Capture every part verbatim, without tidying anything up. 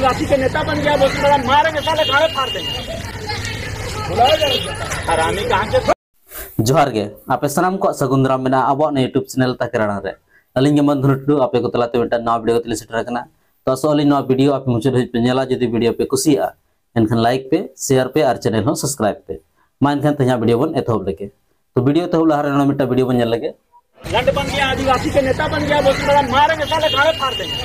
Party के नेता बन गया, वो साला मारेंगे, साले गाड़े फाड़ देंगे। हरामी कहाँ के। ᱡᱚᱦᱟᱨ ᱜᱮ, ᱟᱯᱮ ᱥᱟᱱᱟᱢ ᱠᱚᱣᱟᱜ ᱥᱟᱹᱜᱩᱱ ᱫᱟᱨᱟᱢ ᱢᱮᱱᱟᱜᱼᱟ ᱟᱵᱚᱣᱟᱜ ᱱᱚᱣᱟ YouTube channel ᱛᱟᱠᱮᱨᱟᱲᱟᱝ ᱨᱮ᱾ ᱟᱹᱞᱤᱧ ᱜᱮ ᱢᱚᱱ ᱫᱷᱚᱱᱩ ᱴᱩᱰᱩ, ᱟᱯᱮ ᱠᱚ ᱛᱟᱞᱟᱛᱮ ᱢᱤᱫᱴᱟᱝ ᱱᱟᱣᱟ video ᱠᱟᱛᱮ ᱞᱤᱧ ᱥᱮᱴᱮᱨ ᱟᱠᱟᱱᱟ᱾ ᱛᱚ ᱟᱥᱚᱜ ᱟᱹᱞᱤᱧ ᱱᱚᱣᱟ video ᱟᱯᱮ ᱢᱩᱪᱟᱹᱫ ᱫᱷᱟᱹᱵᱤᱡ ᱯᱮ ᱧᱮᱞᱟ᱾ ᱡᱩᱫᱤ video ᱯᱮ ᱠᱩᱥᱤᱭᱟᱜᱼᱟ, ᱮᱱᱠᱷᱟᱱ like ᱯᱮ, share ᱯᱮ ᱟᱨ channel ᱦᱚᱸ subscribe ᱯᱮ᱾ ᱢᱟ ᱮᱱᱠᱷᱟᱱ ᱛᱮᱦᱮᱧᱟᱜ video ᱵᱚᱱ ᱮᱛᱚᱦᱚᱵ ᱞᱮᱜᱮ᱾ ᱛᱚ video ᱮᱛᱚᱦᱚᱵ ᱞᱟᱦᱟ ᱨᱮ ᱱᱚᱰᱮ ᱢᱤᱫᱴᱟᱝ video ᱵᱚᱱ ᱧᱮᱞ ᱞᱮᱜᱮ᱾ लंड बन गया, आदिवासी के नेता बन गया, वो साला मारेंगे, साले गाड़े फाड़ देंगे।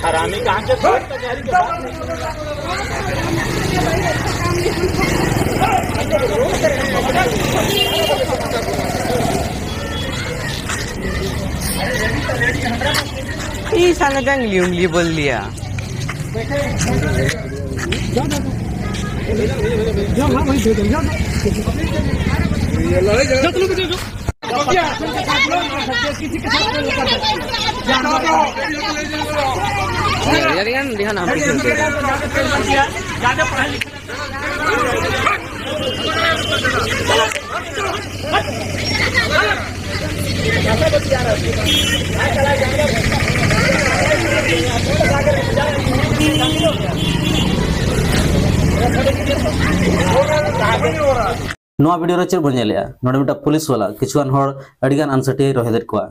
हरामी कहाँ के, भूत कचहरी के बाहर। ये साला जंगली उंगली बोल लिया। ᱱᱚᱣᱟ video ᱨᱮ ᱪᱮᱫ ᱵᱚᱱ ᱧᱮᱞᱮᱜᱼᱟ? ᱱᱚᱰᱮ ᱢᱤᱫᱴᱟᱝ ᱯᱩᱞᱤᱥ ᱵᱟᱞᱟ ᱠᱤᱪᱷᱩᱜᱟᱱ ᱦᱚᱲ ᱟᱹᱰᱤᱜᱟᱱ ᱟᱱᱥᱟᱹᱴᱤᱭᱟᱹᱭ ᱨᱚᱦᱮᱫᱮᱫ ᱠᱚᱣᱟ᱾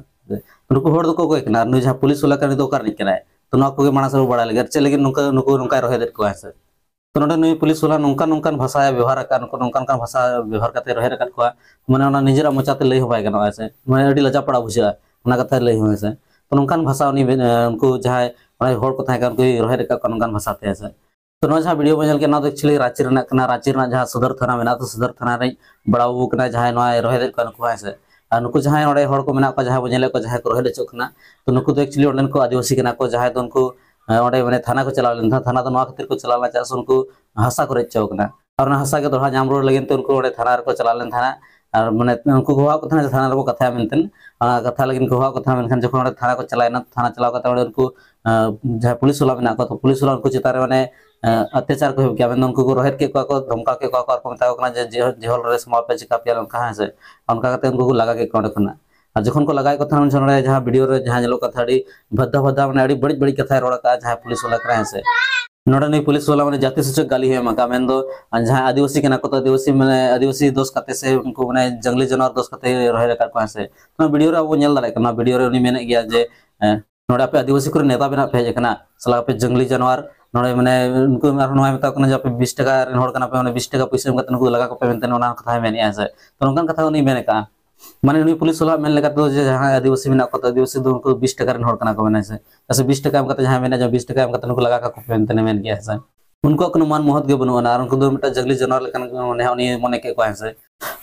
ᱱᱩᱠᱩ ᱦᱚᱲ ᱫᱚᱠᱚ ᱚᱠᱚᱭ ᱠᱟᱱᱟ? ᱟᱨ ᱱᱩᱭ ᱡᱟᱦᱟᱸ ᱯᱩᱞᱤᱥ ᱵᱟᱞᱟ ᱠᱟᱱᱟ, ᱩᱱᱤ ᱫᱚ ᱚᱠᱟ ᱨᱤᱱᱤᱡ ᱠᱟᱱᱟᱭ? ᱛᱚ ᱱᱚᱣᱟ ᱠᱚᱜᱮ ᱢᱟᱲᱟᱝ ᱥᱮᱫ ᱵᱚ ᱵᱟᱲᱟᱭ ᱞᱮᱜᱮ᱾ ᱟᱨ ᱪᱮᱫ ᱞᱟᱹᱜᱤᱫ ᱱᱩᱠᱩ, ᱱᱩᱠᱩ ᱱᱚᱝᱠᱟᱭ ᱨᱚᱦᱮᱫᱮᱫ ᱠᱚᱣᱟ, ᱦᱮᱸ ᱥᱮ? ᱛᱚ ᱱᱚᱰᱮ ᱱᱩᱭ ᱯᱩᱞᱤᱥ ᱵᱟᱞᱟ ᱱᱚᱝᱠᱟᱱ ᱱᱚᱝᱠᱟᱱ ᱵᱷᱟᱥᱟᱭ ᱵᱮᱵᱚᱦᱟᱨ ᱟᱠᱟᱫ, ᱱᱩᱠᱩ ᱱᱚᱝᱠᱟᱱ ᱱᱚᱝᱠᱟᱱ ᱵᱷᱟᱥᱟ ᱵᱮᱵᱚᱦᱟᱨ ᱠᱟᱛᱮ ᱨᱚᱦᱮᱫ ᱟᱠᱟᱫ ᱠᱚᱣᱟ, ᱢᱟᱱᱮ ᱚᱱᱟ ᱱᱤᱡᱮᱨᱟᱜ ᱢᱚᱪᱟᱛᱮ ᱞᱟᱹᱭ ᱦᱚᱸ ᱵᱟᱭ ᱜᱟᱱᱚᱜᱼᱟ, ᱦᱮᱸ ᱥᱮ? ᱢᱟᱱᱮ ᱟᱹᱰᱤ ᱞᱟᱡᱟᱣ ᱯᱟᱲᱟ ᱵᱩᱡᱷᱟᱹᱜᱼᱟ ᱚᱱᱟ ᱠᱟᱛᱷᱟ ᱞᱟᱹᱭ ᱦᱚᱸ, ᱦᱮᱸ ᱥᱮ? ᱛᱚ ᱱᱚᱝᱠᱟᱱ ᱵᱷᱟᱥᱟ ᱩᱱᱤ, ᱮ, ᱩᱱᱠᱩ ᱡᱟᱦᱟᱸᱭ ᱚᱱᱟ ᱦᱚᱲ ᱠᱚ ᱛᱟᱦᱮᱸ ᱠᱟᱱᱟ, ᱩᱱᱠᱩᱭ ᱨᱚᱦᱮᱫ ᱟᱠᱟᱫ ᱠᱚᱣᱟ ᱱᱚᱝᱠᱟᱱ ᱵᱷᱟᱥᱟ ᱛᱮ, ᱦᱮᱸ ᱥᱮ? ᱛᱚ ᱱᱚᱣᱟ ᱡᱟᱦᱟᱸ video ᱵᱚᱱ ᱧᱮᱞ ᱠᱮᱫ, ᱱᱚᱣᱟ ᱫᱚ actually ᱨᱟᱸᱪᱤ ᱨᱮᱱᱟᱜ ᱠᱟᱱᱟ᱾ ᱨᱟᱸᱪᱤ ᱨᱮᱱᱟᱜ ᱡᱟᱦᱟᱸ ᱥᱚᱫᱚᱨ ᱛᱷᱟᱱᱟ ᱢᱮᱱᱟᱜᱼᱟ, ᱛᱚ ᱥᱚᱫᱚᱨ ᱛᱷᱟᱱᱟ ᱨᱮᱱ ᱵᱟᱲᱟ ᱵᱟᱹᱵᱩ ᱠᱟᱱᱟᱭ ᱡᱟᱦᱟᱸᱭ ᱱᱚᱣᱟᱭ ᱨᱚᱦᱮᱫᱮᱫ ᱠᱚᱣᱟ ᱱᱩᱠᱩ, ᱦᱮᱸ ᱥᱮ? ᱟᱨ ᱱᱩᱠᱩ ᱡᱟᱦᱟᱸᱭ ᱚᱸᱰᱮ ᱦᱚᱲ ᱠᱚ ᱢᱮᱱᱟᱜ ᱠᱚᱣᱟ, ᱡᱟᱦᱟᱸᱭ ᱵᱚᱱ ᱧᱮᱞᱮᱫ ᱠᱚᱣᱟ, ᱡᱟᱦᱟᱸᱭ ᱠᱚ ᱨᱚᱦᱮᱫ ᱦᱚᱪᱚᱜ ᱠᱟᱱᱟ, ᱛᱚ ᱱᱩᱠᱩ ᱫᱚ actually ᱚᱸᱰᱮᱱ ᱠᱚ ᱟᱹᱫᱤᱵᱟᱹᱥᱤ ᱠᱟᱱᱟ ᱠᱚ, ᱡᱟᱦᱟᱸᱭ ᱫᱚ ᱩᱱᱠᱩ, ᱮ, ᱚᱸᱰᱮ ᱢᱟᱱᱮ ᱛᱷᱟᱱᱟ ᱠᱚ ᱪᱟᱞᱟᱣ ᱞᱮᱱ ᱛᱟᱦᱮᱸᱫ᱾ ᱛᱷᱟᱱᱟ ᱫᱚ ᱱᱚᱣᱟ ᱠᱷᱟᱹᱛᱤᱨ ᱠᱚ ᱪᱟᱞᱟᱣ ᱞᱮᱱᱟ, ᱪᱮᱫᱟᱜ ᱥᱮ ᱩᱱᱠᱩ ᱦᱟᱥᱟ ᱠᱚ ᱨᱮᱡ ᱦᱚᱪᱚ ᱠᱟᱱᱟ᱾ ᱟᱨ ᱚᱱᱟ ᱦᱟᱥᱟ ᱜᱮ ᱫᱚᱲᱦᱟ ᱧᱟᱢ ᱨᱩᱣᱟᱹᱲ ᱞᱟᱹᱜᱤᱫ ᱛᱮ ᱩᱱᱠᱩ ᱚᱸᱰᱮ ᱛᱷᱟᱱᱟ ᱨᱮᱠᱚ ᱪᱟᱞᱟᱣ ᱞᱮᱱ ᱛᱟᱦᱮᱸᱫ᱾ ᱟᱨ ᱢᱟᱱᱮ ᱩᱱᱠᱩ ᱠᱚ ᱦᱚᱦᱚᱣᱟᱫ ᱠᱚ ᱛᱟᱦᱮᱸᱫ ᱡᱮ ᱛᱷᱟᱱᱟ ᱨᱮᱵᱚ ᱠᱟᱛᱷᱟᱭᱟ ᱢᱮᱱᱛᱮ, ᱚᱱᱟ ᱠᱟᱛᱷᱟ ᱞᱟᱹᱜᱤᱫ ᱠᱚ ᱦᱚᱦᱚᱣᱟᱫ ᱠᱚ ᱛᱟᱦᱮᱸᱫ᱾ ᱢᱮᱱᱠᱷᱟᱱ ᱡᱚᱠᱷᱚᱱ ᱚᱸᱰᱮ ᱛᱷᱟᱱᱟ ᱠᱚ ᱪᱟᱞᱟᱣᱮᱱᱟ, ᱛᱷᱟᱱᱟ ᱪᱟᱞᱟᱣ ᱠᱟᱛᱮ ᱚᱸᱰᱮ ᱩᱱᱠᱩ, ᱮ, ᱡᱟᱦᱟᱸᱭ ᱯᱩᱞᱤᱥ ᱵᱟᱞᱟ ᱢᱮᱱᱟᱜ ᱠᱚᱣᱟ, ᱛᱚ ᱯᱩᱞᱤᱥ ᱵᱟᱞᱟ ᱩᱱᱠᱩ ᱪᱮᱛᱟᱱ ᱨᱮ ᱢᱟᱱᱮ, ᱮ, ᱚᱛᱛᱟᱪᱟᱨ ᱠᱚ ᱦᱩᱭᱩᱜ ᱜᱮᱭᱟ, ᱢᱮᱱᱫᱚ ᱩᱱᱠᱩ ᱠᱚ ᱨᱚᱦᱮᱫ ᱠᱮᱫ ᱠᱚᱣᱟ ᱠᱚ, ᱫᱷᱚᱢᱠᱟᱣ ᱠᱮᱫ ᱠᱚᱣᱟ ᱠᱚ, ᱟᱨ ᱠᱚ ᱢᱮᱛᱟ ᱠᱚ ᱠᱟᱱᱟ ᱡᱮ, "ᱡᱮ-, ᱡᱮᱦᱚᱞ ᱨᱮ ᱥᱟᱢᱵᱟᱣ ᱯᱮ, ᱪᱮᱠᱟ ᱯᱮᱭᱟ ᱚᱱᱠᱟ", ᱦᱮᱸ ᱥᱮ? ᱚᱱᱠᱟ ᱠᱟᱛᱮ ᱩᱱᱠᱩ ᱠᱚ ᱞᱟᱜᱟ ᱠᱮᱫ ᱠᱚᱣᱟ ᱚᱸᱰᱮ ᱠᱷᱚᱱᱟᱜ᱾ ᱟᱨ ᱡᱚᱠᱷᱚᱱ ᱠᱚ ᱞᱟᱜᱟᱭᱮᱫ ᱠᱚ ᱛᱟᱦᱮᱱᱟ, ᱩᱱ ᱥᱚᱢᱚᱭ ᱱᱚᱰᱮ ᱡᱟᱦᱟᱸ ᱵᱷᱤᱰᱤᱭᱳ ᱨᱮ ᱡᱟᱦᱟᱸ ᱧᱮᱞᱚᱜ ᱠᱟᱱ ᱛᱟᱦᱮᱸ, ᱟᱹᱰᱤ ᱵᱷᱟᱫᱽᱫᱟ ᱵᱷᱟᱫᱽᱫᱟ, ᱢᱟᱱᱮ ᱟᱹᱰᱤ ᱵᱟᱹᱲᱤᱡ ᱵᱟᱹᱲᱤᱡ ᱠᱟᱛᱷᱟᱭ ᱨᱚᱲ ᱟᱠᱟᱫᱼᱟ ᱡᱟᱦᱟᱸᱭ ᱯᱩᱞᱤᱥ ᱵᱟᱞᱟ ᱠᱟᱱᱟᱭ, ᱦᱮᱸ ᱥᱮ᱾ ᱱᱚᱰᱮ ᱱᱩᱭ ᱯᱩᱞᱤᱥ ᱵᱟᱞᱟ ᱢᱟᱱᱮ ᱡᱟᱹᱛᱤ ᱥᱩᱪᱚᱠ ᱜᱟᱹᱞᱤ ᱦᱚᱸ ᱮᱢ ᱟᱠᱟᱫᱼᱟ, ᱢᱮᱱᱫᱚ ᱟᱨ ᱡᱟᱦᱟᱸᱭ ᱟᱹᱫᱤᱵᱟᱹᱥᱤ ᱠᱟᱱᱟ ᱠᱚ, ᱛᱚ ᱟᱹᱫᱤᱵᱟᱹᱥᱤ ᱢᱟᱱᱮ ᱟᱹᱫᱤᱵᱟᱹᱥᱤ ᱫᱳᱥ ᱠᱟᱛᱮ ᱥᱮ ᱩᱱᱠᱩ ᱢᱟᱱᱮ ᱡᱟᱝᱞᱤ ᱡᱟᱱᱣᱟᱨ ᱫᱳᱥ ᱠᱟᱛᱮ ᱨᱚᱦᱮᱫ ᱟᱠᱟᱫ ᱠᱚᱣᱟ, ᱦᱮᱸ ᱥᱮ᱾ ᱱᱚᱣᱟ ᱵᱷᱤᱰᱤᱭᱳ ᱨᱮ ᱟᱵᱚ ᱧᱮᱞ ᱫᱟᱲᱮᱭᱟᱜ ᱠᱟᱱᱟ, ᱱᱚᱣᱟ ᱵᱷᱤᱰᱤᱭᱳ ᱨᱮ ᱩᱱᱤ ᱢᱮᱱᱮᱫ ᱜᱮᱭᱟ ᱡᱮ, ᱮᱸ, ᱱᱚᱰᱮ ᱟᱯᱮ ᱟᱹᱫᱤᱵᱟᱹᱥᱤ ᱠᱚᱨᱮ ᱱᱮᱛᱟ ᱵᱮᱱᱟᱜ ᱯᱮ ᱦᱮᱡ ᱟᱠᱟᱱᱟ, ᱥᱟᱞᱟ ᱟᱯᱮ ᱡᱟᱝᱞᱤ ᱡᱟᱱᱣᱟᱨ᱾ ᱱᱚᱰᱮ ᱢᱟᱱᱮ ᱩᱱᱠᱩ ᱟᱨᱦᱚᱸ ᱱᱚᱣᱟᱭ ᱢᱮᱛᱟ ᱠᱚ ᱠᱟᱱᱟ ᱡᱮ ᱟᱯᱮ ᱵᱤᱥ ᱴᱟᱠᱟ ᱨᱮᱱ ᱦᱚᱲ ᱠᱟᱱᱟ ᱯᱮ, ᱢᱟᱱᱮ ᱵᱤᱥ ᱴᱟᱠᱟ ᱯᱩᱭᱥᱟᱹ ᱮᱢ ᱠᱟᱛᱮ ᱱᱩᱠᱩ ᱞᱟᱜᱟ ᱠᱚᱯᱮ ᱢᱮᱱᱛᱮ ᱚᱱᱟ ᱠᱟᱛᱷᱟᱭ ᱢᱮᱱᱮᱫᱼᱟ, ᱦᱮᱸ ᱥᱮ᱾ ᱛᱚ ᱱᱚᱝᱠᱟᱱ ᱠᱟᱛᱷᱟ ᱩᱱᱤ ᱢᱮᱱ ᱟᱠᱟᱫᱼᱟ᱾ ᱢᱟᱱᱮ ᱱᱩᱭ ᱯᱩᱞᱤᱥ ᱵᱟᱞᱟ ᱢᱮᱱ ᱞᱮᱠᱟ ᱛᱮᱫᱚ ᱡᱮ ᱡᱟᱦᱟᱸᱭ ᱟᱹᱫᱤᱵᱟᱹᱥᱤ ᱢᱮᱱᱟᱜ ᱠᱚᱣᱟ, ᱛᱚ ᱟᱹᱫᱤᱵᱟᱹᱥᱤ ᱫᱚ ᱩᱱᱠᱩ ᱵᱤᱥ ᱴᱟᱠᱟ ᱨᱮᱱ ᱦᱚᱲ ᱠᱟᱱᱟ ᱠᱚ, ᱢᱮᱱᱟ ᱥᱮ᱾ ᱪᱮᱫᱟᱜ ᱥᱮ ᱵᱤᱥ ᱴᱟᱠᱟ ᱮᱢ ᱠᱟᱛᱮ ᱡᱟᱦᱟᱸᱭ ᱢᱮᱱᱟ ᱡᱮ ᱵᱤᱥ ᱴᱟᱠᱟ ᱮᱢ ᱠᱟᱛᱮ ᱱᱩᱠᱩ ᱞᱟᱜᱟ ᱠᱟᱠᱚ ᱯᱮ ᱢᱮᱱᱛᱮ ᱢᱮᱱ ᱜᱮᱭᱟ, ᱦᱮᱸ ᱥᱮ᱾ ᱩᱱᱠᱩᱣᱟᱜ ᱠᱳᱱᱳ ᱢᱟᱱ ᱢᱚᱦᱚᱛ ᱜᱮ ᱵᱟᱹᱱᱩᱜ ᱟᱱᱟ, ᱟᱨ ᱩᱱᱠᱩ ᱫᱚ ᱢᱤᱫᱴᱟᱝ ᱡᱟᱝᱞᱤ ᱡᱟᱱᱣᱟᱨ ᱞᱮᱠᱟᱱ ᱢᱚᱱᱮ ᱩᱱᱤ ᱢᱚᱱᱮ ᱠᱮᱫ ᱠᱚᱣᱟ, ᱦᱮᱸ ᱥᱮ᱾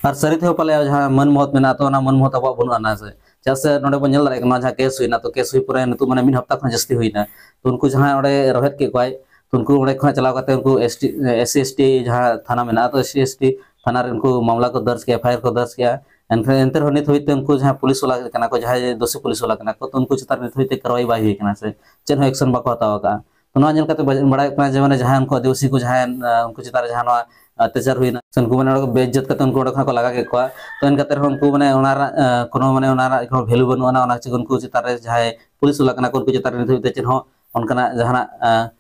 ᱟᱨ ᱥᱟᱹᱨᱤ ᱛᱮᱦᱚᱸ ᱯᱟᱞᱮ ᱡᱟᱦᱟᱸ ᱢᱟᱹᱱ ᱢᱚᱦᱚᱛ ᱢᱮᱱᱟᱜᱼᱟ, ᱛᱚ ᱚᱱᱟ ᱢᱟᱹᱱ ᱢᱚᱦᱚᱛ ᱟᱵᱚᱣᱟᱜ ᱵᱟᱹᱱᱩᱜ ᱟᱱᱟ, ᱦᱮᱸ ᱥᱮ᱾ ᱪᱮᱫᱟᱜ ᱥᱮ ᱱᱚᱰᱮ ᱵᱚᱱ ᱧᱮᱞ ᱫᱟᱲᱮᱭᱟᱜ ᱠᱟᱱᱟ, ᱡᱟᱦᱟᱸ ᱠᱮᱥ ᱦᱩᱭᱱᱟ, ᱛᱚ ᱠᱮᱥ ᱦᱩᱭ ᱯᱚᱨᱮ ᱱᱤᱛᱚᱜ ᱢᱟᱱᱮ ᱢᱤᱫ ᱦᱟᱯᱛᱟ ᱠᱷᱚᱱ ᱡᱟᱹᱥᱛᱤ ᱦᱩᱭᱱᱟ᱾ ᱛᱚ ᱩᱱᱠᱩ ᱡᱟᱦᱟᱸᱭ ᱚᱸᱰᱮ ᱨᱚᱦᱮᱫ ᱠᱮᱫ ᱠᱚᱣᱟᱭ, ᱛᱚ ᱩᱱᱠᱩ ᱚᱸᱰᱮ ᱠᱷᱚᱱᱟᱜ ᱪᱟᱞᱟᱣ ᱠᱟᱛᱮ ᱩᱱᱠᱩ ST, SC ST ᱡᱟᱦᱟᱸ ᱛᱷᱟᱱᱟ ᱢᱮᱱᱟᱜᱼᱟ, ᱛᱚ SC ST ᱛᱷᱟᱱᱟ ᱨᱮ ᱩᱱᱠᱩ ᱢᱟᱢᱞᱟ ᱠᱚ ᱫᱚᱨᱡᱽ ᱠᱮᱫᱼᱟ, FIR ᱠᱚ ᱫᱚᱨᱡᱽ ᱠᱮᱫᱼᱟ᱾ ᱮᱱᱠᱷᱟᱱ ᱮᱱᱛᱮ ᱨᱮᱦᱚᱸ ᱱᱤᱛ ᱦᱟᱹᱵᱤᱡ ᱛᱮ ᱩᱱᱠᱩ ᱡᱟᱦᱟᱸᱭ ᱯᱩᱞᱤᱥ ᱵᱟᱞᱟ ᱠᱟᱱᱟ ᱠᱚ, ᱡᱟᱦᱟᱸᱭ ᱫᱳᱥᱤ ᱯᱩᱞᱤᱥ ᱵᱟᱞᱟ ᱠᱟᱱᱟ ᱠᱚ, ᱛᱚ ᱩᱱᱠᱩ ᱪᱮᱛᱟᱱ ᱨᱮ ᱱᱤᱛ ᱦᱟᱹᱵᱤᱡ ᱛᱮ ᱠᱟᱨᱣᱟᱭ ᱵᱟᱭ ᱦᱩᱭ ᱠᱟᱱᱟ, ᱥᱮ ᱪᱮᱫ ᱦᱚᱸ ᱮᱠᱥᱚᱱ ᱵᱟᱠᱚ ᱦᱟᱛᱟᱣ ᱟᱠᱟᱫᱼᱟ᱾ ᱛᱚ ᱱᱚᱣᱟ ᱧᱮᱞ ᱠᱟᱛᱮ ᱵᱟᱡ-, ᱵᱟᱲᱟᱭᱚᱜ ᱠᱟᱱᱟ ᱡᱮ ᱢᱟᱱᱮ ᱡᱟᱦᱟᱸᱭ ᱩᱱᱠᱩ ᱟᱹᱫᱤᱵᱟᱹᱥᱤ ᱠᱚ ᱡᱟᱦᱟᱸᱭ, ᱟᱸ, ᱩᱱᱠᱩ ᱪᱮᱛᱟᱱ ᱨᱮ ᱡᱟᱦᱟᱸ ᱱᱚᱣᱟ ᱚᱛᱛᱟᱪᱟᱨ ᱦᱩᱭᱱᱟ, ᱥᱮ ᱩᱱᱠᱩ ᱢᱟᱱᱮ ᱚᱸᱰᱮ ᱠᱚ ᱵᱮᱤᱡᱽᱡᱚᱛ ᱠᱟᱛᱮ ᱩᱱᱠᱩ ᱚᱸᱰᱮ ᱠᱷᱚᱱᱟᱜ ᱠᱚ ᱞᱟᱜᱟ ᱠᱮᱫ ᱠᱚᱣᱟ᱾ ᱛᱚ ᱮᱱ ᱠᱟᱛᱮ ᱨᱮᱦᱚᱸ ᱩᱱᱠᱩ ᱢᱟᱱᱮ ᱚᱱᱟ ᱨᱮᱱᱟᱜ, ᱟᱸ, ᱠᱳᱱᱳ ᱢᱟᱱᱮ ᱚᱱᱟ ᱨᱮᱱᱟᱜ ᱠᱳᱱᱳ ᱵᱷᱮᱞᱩ ᱵᱟᱹᱱᱩᱜ ᱟᱱᱟ, ᱚᱱᱟ ᱪᱤᱠᱟᱹ ᱩᱱᱠᱩ ᱪᱮᱛᱟᱱ ᱨᱮ ᱡᱟᱦᱟᱸᱭ ᱯᱩᱞᱤᱥ ᱵᱟᱞᱟ ᱠᱟᱱᱟ ᱠᱚ, ᱩᱱᱠᱩ ᱪᱮᱛᱟᱱ ᱨᱮ ᱱᱤᱛ ᱦᱟᱹᱵᱤᱡ ᱛᱮ ᱪᱮᱫ ᱦᱚᱸ ᱚᱱᱠᱟᱱᱟᱜ ᱡᱟᱦᱟᱱᱟᱜ, ᱟᱸ,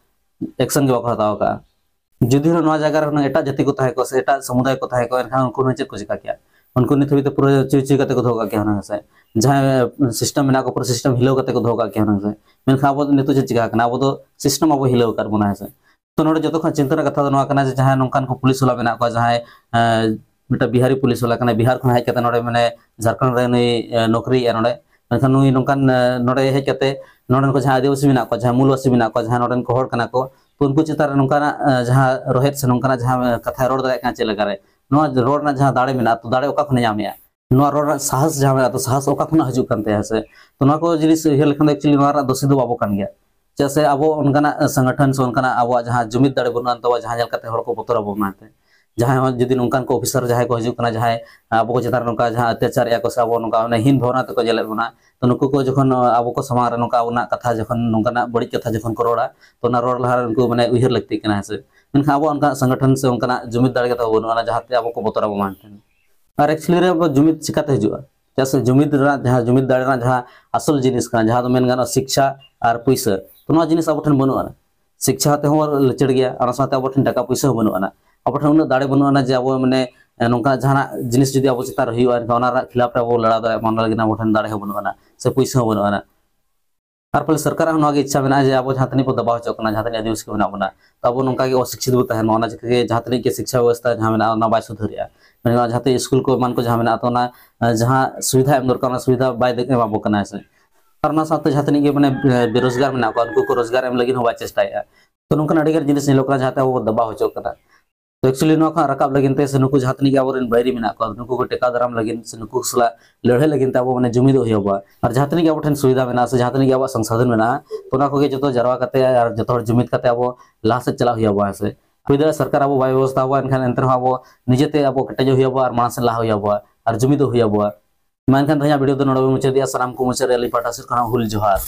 ᱮᱠᱥᱚᱱ ᱜᱮ ᱵᱟᱠᱚ ᱦᱟᱛᱟᱣ ᱟᱠᱟᱫᱼᱟ᱾ ᱡᱩᱫᱤ ᱦᱚᱸ ᱱᱚᱣᱟ ᱡᱟᱭᱜᱟ ᱨᱮ ᱦᱩᱱᱟᱹᱝ ᱮᱴᱟᱜ ᱡᱟᱹᱛᱤ ᱠᱚ ᱛᱟᱦᱮᱸ ᱠᱚᱜᱼᱟ ᱥᱮ ᱮᱴᱟᱜ ᱥᱚᱢᱩᱫᱟᱭ ᱠᱚ ᱛᱟᱦᱮᱸ ᱠᱚᱜᱼᱟ, ᱮᱱᱠᱷᱟᱱ ᱩᱱᱠᱩ ᱦᱚᱸ ᱪᱮᱫ ᱠᱚ ᱪᱤᱠᱟ ᱠᱮᱭᱟ? ᱩᱱᱠᱩ ᱱᱤᱛ ᱦᱟᱹᱵᱤᱡ ᱛᱮ ᱯᱩᱨᱟᱹ ᱪᱩᱭ ᱪᱩᱭ ᱠᱟᱛᱮ ᱠᱚ ᱫᱚᱦᱚ ᱠᱟᱜ ᱠᱮᱭᱟ ᱦᱩᱱᱟᱹᱝ, ᱦᱮᱸ ᱥᱮ? ᱡᱟᱦᱟᱸ system ᱢᱮᱱᱟᱜ ᱠᱚ, ᱯᱩᱨᱟᱹ system ᱦᱤᱞᱟᱹᱣ ᱠᱟᱛᱮ ᱠᱚ ᱫᱚᱦᱚ ᱠᱟᱜ ᱠᱮᱭᱟ ᱦᱩᱱᱟᱹᱝ, ᱦᱮᱸ ᱥᱮ? ᱢᱮᱱᱠᱷᱟᱱ ᱟᱵᱚ ᱱᱤᱛᱚᱜ ᱪᱮᱫ ᱪᱤᱠᱟ ᱠᱟᱱᱟ? ᱟᱵᱚ ᱫᱚ system ᱟᱵᱚ ᱦᱤᱞᱟᱹᱣ ᱟᱠᱟᱫ ᱵᱚᱱᱟ, ᱦᱮᱸ ᱥᱮ? ᱛᱚ ᱱᱚᱰᱮ ᱡᱚᱛᱚ ᱠᱷᱚᱱ ᱪᱤᱱᱛᱟᱹ ᱨᱮᱱᱟᱜ ᱠᱟᱛᱷᱟ ᱫᱚ ᱱᱚᱣᱟ ᱠᱟᱱᱟ ᱡᱮ ᱡᱟᱦᱟᱸᱭ ᱱᱚᱝᱠᱟᱱ ᱠᱚ ᱯᱩᱞᱤᱥ ᱵᱟᱞᱟ ᱢᱮᱱᱟᱜ ᱠᱚᱣᱟ, ᱡᱟᱦᱟᱸᱭ, ᱮᱸ, ᱢᱤᱫᱴᱟᱝ ᱵᱤᱦᱟᱨᱤ ᱯᱩᱞᱤᱥ ᱵᱟᱞᱟ ᱠᱟᱱᱟᱭ, ᱵᱤᱦᱟᱨ ᱠᱷᱚᱱ ᱦᱮᱡ ᱠᱟᱛᱮ ᱱᱚᱰᱮ ᱢᱟᱱᱮ ᱡᱷᱟᱲᱠᱷᱚᱸᱰ ᱨᱮ ᱱᱩᱭ, ᱮᱸ, ᱱᱚᱠᱨᱤᱭᱮᱫᱼᱟ ᱱᱚᱰᱮ᱾ ᱢᱮᱱᱠᱷᱟᱱ ᱱᱩᱭ ᱱᱚᱝᱠᱟᱱ, ᱮᱸ, ᱱᱚᱰᱮ ᱦᱮᱡ ᱠᱟᱛᱮ ᱱᱚᱰᱮᱱ ᱠᱚ ᱡᱟᱦᱟᱸᱭ ᱟᱹᱫᱤᱵᱟᱹᱥᱤ ᱢᱮᱱᱟᱜ ᱠᱚᱣᱟ, ᱡᱟᱦᱟᱸᱭ ᱢᱩᱞ ᱵᱟᱹᱥᱤ ᱢᱮᱱᱟᱜ ᱠᱚᱣᱟ, ᱡᱟᱦᱟᱸᱭ ᱱᱚᱰᱮᱱ ᱠᱚ ᱦᱚᱲ ᱠᱟᱱᱟ ᱠᱚ, ᱛᱚ ᱩᱱᱠᱩ ᱪᱮᱛᱟᱱ ᱨᱮ ᱱᱚᱝᱠᱟᱱᱟᱜ, ᱮᱸ, ᱡᱟᱦᱟᱸ ᱨᱚᱦᱮᱫ ᱥᱮ ᱱᱚᱝᱠᱟᱱᱟᱜ ᱡᱟᱦᱟᱸ, ᱮᱸ, ᱠᱟᱛᱷᱟᱭ ᱨᱚᱲ ᱫᱟᱲᱮᱭᱟᱜ ᱠᱟᱱᱟ ᱪᱮᱫ ᱞᱮᱠᱟᱨᱮ? ᱱᱚᱣᱟ ᱨᱚᱲ ᱨᱮᱱᱟᱜ ᱡᱟᱦᱟᱸ ᱫᱟᱲᱮ ᱢᱮᱱᱟᱜᱼᱟ, ᱛᱚ ᱫᱟᱲᱮ ᱚᱠᱟ ᱠᱷᱚᱱᱮ ᱧᱟᱢᱮᱫᱼᱟ? ᱱᱚᱣᱟ ᱨᱚᱲ ᱨᱮᱱᱟᱜ ᱥᱟᱦᱚᱥ ᱡᱟᱦᱟᱸ ᱢᱮᱱᱟᱜᱼᱟ, ᱛᱚ ᱥᱟᱦᱚᱥ ᱚᱠᱟ ᱠᱷᱚᱱᱟᱜ ᱦᱤᱡᱩᱜ ᱠᱟᱱ ᱛᱟᱭᱟ, ᱦᱮᱸ ᱥᱮ? ᱛᱚ ᱱᱚᱣᱟ ᱠᱚ ᱡᱤᱱᱤᱥ ᱩᱭᱦᱟᱹᱨ ᱞᱮᱠᱷᱟᱱ ᱫᱚ actually ᱱᱚᱣᱟ ᱨᱮᱱᱟᱜ ᱫᱳᱥᱤ ᱫᱚ ᱟᱵᱚ ᱠᱟᱱ ᱜᱮᱭᱟ᱾ ᱪᱮᱫᱟᱜ ᱥᱮ ᱟᱵᱚ ᱚᱱᱠᱟᱱᱟᱜ ᱥᱚᱝᱜᱚᱴᱷᱚᱱ ᱥᱮ ᱚᱱᱠᱟᱱᱟᱜ ᱟᱵᱚᱣᱟᱜ ᱡᱟᱦᱟᱸ ᱡᱩᱢᱤᱫ ᱫᱟᱲᱮ ᱵᱟᱹᱱᱩᱜ ᱟᱱ ᱛᱟᱵᱚᱱᱟ, ᱡᱟᱦᱟᱸ ᱧᱮᱞ ᱠᱟᱛᱮ ᱦᱚᱲ ᱠᱚ ᱵᱚᱛᱚᱨ ᱟᱵᱚᱱᱟ ᱢᱮᱱᱛᱮ᱾ ᱡᱟᱦᱟᱸᱭ ᱦᱚᱸ ᱡᱩᱫᱤ ᱱᱚᱝᱠᱟᱱ ᱠᱚ ᱚᱯᱷᱤᱥᱟᱨ ᱡᱟᱦᱟᱸᱭ ᱠᱚ ᱦᱤᱡᱩᱜ ᱠᱟᱱᱟ, ᱡᱟᱦᱟᱸᱭ ᱟᱵᱚ ᱠᱚ ᱪᱮᱛᱟᱱ ᱨᱮ ᱱᱚᱝᱠᱟ ᱡᱟᱦᱟᱸ ᱚᱛᱛᱟᱪᱟᱨᱮᱜᱼᱟ ᱠᱚ ᱥᱮ ᱟᱵᱚ ᱱᱚᱝᱠᱟ ᱢᱟᱱᱮ ᱦᱤᱱ ᱵᱷᱟᱵᱽᱱᱟ ᱛᱮᱠᱚ ᱧᱮᱞᱮᱫ ᱵᱚᱱᱟ, ᱛᱚ ᱱᱩᱠᱩ ᱠᱚ ᱡᱚᱠᱷᱚᱱ ᱟᱵᱚ ᱠᱚ ᱥᱟᱢᱟᱝ ᱨᱮ ᱱᱚᱝᱠᱟ ᱟᱵᱚᱱᱟᱜ ᱠᱟᱛᱷᱟ ᱡᱚᱠᱷᱚᱱ ᱱᱚᱝᱠᱟᱱᱟᱜ ᱵᱟᱹᱲᱤᱡ ᱠᱟᱛᱷᱟ ᱡᱚᱠᱷᱚᱱ ᱠᱚ ᱨᱚᱲᱟ, ᱛᱚ ᱚᱱᱟ ᱨᱚᱲ ᱞᱟᱦᱟ ᱨᱮ ᱩᱱᱠᱩ ᱢᱟᱱᱮ ᱩᱭᱦᱟᱹᱨ ᱞᱟᱹᱠᱛᱤᱜ ᱠᱟᱱᱟ, ᱦᱮᱸ ᱥᱮ? ᱢᱮᱱᱠᱷᱟᱱ ᱟᱵᱚᱣᱟᱜ ᱚᱱᱠᱟᱱᱟᱜ ᱥᱚᱝᱜᱚᱴᱷᱚᱱ ᱥᱮ ᱚᱱᱠᱟᱱᱟᱜ ᱡᱩᱢᱤᱫ ᱫᱟᱲᱮ ᱠᱟᱛᱮ ᱵᱟᱹᱱᱩᱜ ᱟᱱᱟ, ᱡᱟᱦᱟᱸᱛᱮ ᱟᱵᱚ ᱠᱚ ᱵᱚᱛᱚᱨ ᱟᱵᱚ ᱢᱟ ᱢᱮᱱᱛᱮ᱾ ᱟᱨ actually ᱨᱮ ᱟᱵᱚ ᱡᱩᱢᱤᱫ ᱪᱤᱠᱟᱛᱮ ᱦᱤᱡᱩᱜᱼᱟ? ᱪᱮᱫᱟᱜ ᱥᱮ ᱡᱩᱢᱤᱫ ᱨᱮᱱᱟᱜ ᱡᱟᱦᱟᱸ, ᱡᱩᱢᱤᱫ ᱫᱟᱲᱮ ᱨᱮᱱᱟᱜ ᱡᱟᱦᱟᱸ ᱟᱥᱚᱞ ᱡᱤᱱᱤᱥ ᱠᱟᱱᱟ, ᱡᱟᱦᱟᱸ ᱫᱚ ᱢᱮᱱ ᱜᱟᱱᱚᱜᱼᱟ ᱥᱤᱠᱪᱷᱟ ᱟᱨ ᱯᱩᱭᱥᱟᱹ, ᱛᱚ ᱱᱚᱣᱟ ᱡᱤᱱᱤᱥ ᱟᱵᱚ ᱴᱷᱮᱱ ᱵᱟᱹᱱᱩᱜ ᱟᱱᱟ᱾ ᱥᱤᱠᱪᱷᱟ ᱛᱮᱦᱚᱸ ᱞᱤᱪᱟᱹᱲ ᱜᱮᱭᱟ, ᱚᱱᱟ ᱥᱟᱶᱛᱮ ᱟᱵᱚ ᱴᱷᱮᱱ ᱴᱟᱠᱟ ᱯᱩᱭᱥᱟᱹ ᱦᱚᱸ ᱵᱟᱹᱱᱩᱜ ᱟᱱᱟ᱾ ᱟᱵᱚ ᱴᱷᱮᱱ ᱩᱱᱟᱹᱜ ᱫᱟᱲᱮ ᱵᱟᱹᱱᱩᱜ ᱟᱱᱟ ᱡᱮ ᱟᱵᱚ ᱢᱟᱱᱮ, ᱮ, ᱱᱚᱝᱠᱟ ᱡᱟᱦᱟᱱᱟᱜ ᱡᱤᱱᱤᱥ ᱡᱩᱫᱤ ᱟᱵᱚ ᱪᱮᱛᱟᱱ ᱨᱮ ᱦᱩᱭᱩᱜᱼᱟ, ᱮᱱᱠᱷᱟᱱ ᱚᱱᱟ ᱨᱮᱱᱟᱜ ᱠᱷᱤᱞᱟᱯ ᱨᱮ ᱟᱵᱚ ᱞᱟᱲᱟᱣ ᱫᱟᱲᱮᱭᱟᱜ ᱢᱟ, ᱚᱱᱟ ᱞᱟᱹᱜᱤᱫ ᱟᱵᱚ ᱴᱷᱮᱱ ᱫᱟᱲᱮ ᱦᱚᱸ ᱵᱟᱹᱱᱩᱜ ᱟᱱᱟ ᱥᱮ ᱯᱩᱭᱥᱟᱹ ᱦᱚᱸ ᱵᱟᱹᱱᱩᱜ ᱟᱱᱟ᱾ ᱟᱨ ᱯᱟᱞᱮ ᱥᱚᱨᱠᱟᱨᱟᱜ ᱦᱚᱸ ᱱᱚᱣᱟ ᱜᱮ ᱤᱪᱪᱷᱟ ᱢᱮᱱᱟᱜᱼᱟ ᱡᱮ ᱟᱵᱚ ᱡᱟᱦᱟᱸ ᱛᱤᱱᱟᱹᱜ ᱵᱚ ᱫᱟᱵᱟᱣ ᱦᱚᱪᱚᱜ ᱠᱟᱱᱟ, ᱡᱟᱦᱟᱸ ᱛᱤᱱᱟᱹᱜ ᱟᱹᱫᱤᱵᱟᱹᱥᱤ ᱠᱚ ᱢᱮᱱᱟᱜ ᱵᱚᱱᱟ, ᱛᱚ ᱟᱵᱚ ᱱᱚᱝᱠᱟ ᱜᱮ ᱚᱥᱤᱠᱪᱷᱤᱛ ᱵᱚ ᱛᱟᱦᱮᱱ ᱢᱟ, ᱚᱱᱟ ᱪᱤᱠᱟᱹ ᱜᱮ ᱡᱟᱦᱟᱸ ᱛᱤᱱᱟᱹᱜ ᱜᱮ ᱥᱤᱠᱪᱷᱟ ᱵᱮᱵᱚᱥᱛᱷᱟ ᱡᱟᱦᱟᱸ ᱢᱮᱱᱟᱜᱼᱟ, ᱚᱱᱟ ᱵᱟᱭ ᱥᱩᱫᱷᱟᱹᱨᱮᱜᱼᱟ᱾ ᱢᱮᱱ ᱜᱟᱱᱚᱜᱼᱟ, ᱡᱟᱦᱟᱸ ᱛᱤᱱᱟᱹᱜ ᱥᱠᱩᱞ ᱠᱚ ᱮᱢᱟᱱ ᱠᱚ ᱡᱟᱦᱟᱸ ᱢᱮᱱᱟᱜᱼᱟ, ᱛᱚ ᱚᱱᱟ, ᱮ, ᱡᱟᱦᱟᱸ ᱥᱩᱵᱤᱫᱷᱟ ᱮᱢ ᱫᱚᱨᱠᱟᱨ, ᱚᱱᱟ ᱥᱩᱵᱤᱫᱷᱟ ᱵᱟᱭ ᱫᱮ-, ᱮᱢᱟ ᱵᱚ ᱠᱟᱱᱟ, ᱦᱮᱸ ᱥᱮ᱾ ᱟᱨ ᱚᱱᱟ ᱥᱟᱶᱛᱮ ᱡᱟᱦᱟᱸ ᱛᱤᱱᱟᱹᱜ ᱜᱮ ᱢᱟᱱᱮ, ᱮ, ᱵᱮᱨᱳᱡᱽᱜᱟᱨ ᱢᱮᱱᱟᱜ ᱠᱚᱣᱟ, ᱩᱱᱠᱩ ᱠᱚ ᱨᱳᱡᱽᱜᱟᱨ ᱮᱢ ᱞᱟᱹᱜᱤᱫ ᱦᱚᱸ ᱵᱟᱭ ᱪᱮᱥᱴᱟᱭᱮᱫᱼᱟ᱾ ᱛᱚ ᱱᱚᱝᱠᱟᱱ ᱟᱹᱰᱤᱜᱟᱱ ᱡᱤᱱᱤᱥ ᱧᱮᱞᱚᱜ ᱠᱟᱱᱟ ᱡᱟᱦᱟᱸᱛᱮ ᱟᱵᱚ ᱵᱚ ᱫᱟᱵᱟᱣ ᱦᱚᱪᱚᱜ ᱠᱟᱱᱟ᱾ ᱛᱚ actually ᱱᱚᱣᱟ ᱠᱷᱚᱱ ᱨᱟᱠᱟᱵ ᱞᱟᱹᱜᱤᱫ ᱛᱮ ᱥᱮ ᱱᱩᱠᱩ ᱡᱟᱦᱟᱸ ᱛᱤᱱᱟᱹᱜ ᱜᱮ ᱟᱵᱚᱨᱮᱱ ᱵᱟᱹᱭᱨᱤ ᱢᱮᱱᱟᱜ ᱠᱚᱣᱟ, ᱱᱩᱠᱩ ᱠᱚ ᱴᱮᱠᱟᱣ ᱫᱟᱨᱟᱢ ᱞᱟᱹᱜᱤᱫ ᱥᱮ ᱱᱩᱠᱩ ᱥᱟᱞᱟᱜ ᱞᱟᱹᱲᱦᱟᱹᱭ ᱞᱟᱹᱜᱤᱫ ᱛᱮ ᱟᱵᱚ ᱢᱟᱱᱮ ᱡᱩᱢᱤᱫᱚᱜ ᱦᱩᱭᱩᱜᱼᱟ᱾ ᱟᱨ ᱡᱟᱦᱟᱸ ᱛᱤᱱᱟᱹᱜ ᱜᱮ ᱟᱵᱚ ᱴᱷᱮᱱ ᱥᱩᱵᱤᱫᱷᱟ ᱢᱮᱱᱟᱜᱼᱟ ᱥᱮ ᱡᱟᱦᱟᱸ ᱛᱤᱱᱟᱹᱜ ᱜᱮ ᱟᱵᱚᱣᱟᱜ ᱥᱚᱝᱥᱟᱫᱷᱚᱱ ᱢᱮᱱᱟᱜᱼᱟ, ᱛᱚ ᱚᱱᱟ ᱠᱚᱜᱮ ᱡᱚᱛᱚ ᱡᱟᱨᱣᱟ ᱠᱟᱛᱮ ᱟᱨ ᱡᱚᱛᱚ ᱦᱚᱲ ᱡᱩᱢᱤᱫ ᱠᱟᱛᱮ ᱟᱵᱚ ᱞᱟᱦᱟ ᱥᱮᱫ ᱪᱟᱞᱟᱜ ᱦᱩᱭᱩᱜᱼᱟ, ᱦᱮᱸ ᱥᱮ᱾ ᱦᱩᱭ ᱫᱟᱲᱮᱭᱟᱜᱼᱟ ᱥᱚᱨᱠᱟᱨ ᱟᱵᱚ ᱵᱟᱭ ᱵᱮᱵᱚᱥᱛᱷᱟ ᱟᱵᱚᱣᱟ, ᱮᱱᱠᱷᱟᱱ ᱮᱱᱛᱮ ᱨᱮᱦᱚᱸ ᱟᱵᱚ ᱱᱤᱡᱮᱛᱮ ᱟᱵᱚ ᱠᱮᱴᱮᱡᱚᱜ ᱦᱩᱭᱩᱜᱼᱟ ᱟᱨ ᱢᱟᱲᱟᱝ ᱥᱮᱫ ᱞᱟᱦᱟ ᱦᱩᱭᱩᱜᱼᱟ ᱟᱨ ᱡᱩᱢᱤᱫᱚᱜ ᱦᱩᱭᱩᱜᱼᱟ᱾ ᱢᱟ ᱮᱱᱠᱷᱟᱱ ᱛᱮᱦᱮᱧᱟᱜ video ᱫᱚ ᱱᱚᱰᱮ ᱵᱚᱱ ᱢᱩᱪᱟᱹᱫᱮᱜᱼᱟ᱾ ᱥᱟᱱᱟᱢ ᱠᱚ ᱢᱩᱪᱟᱹᱫ ᱨᱮ ᱟᱹᱞᱤᱧ ᱯᱟᱦᱴᱟ ᱥᱮᱫ ᱠᱷᱚᱱᱟᱜ ᱦᱩᱞ ᱡᱚᱦᱟᱨ᱾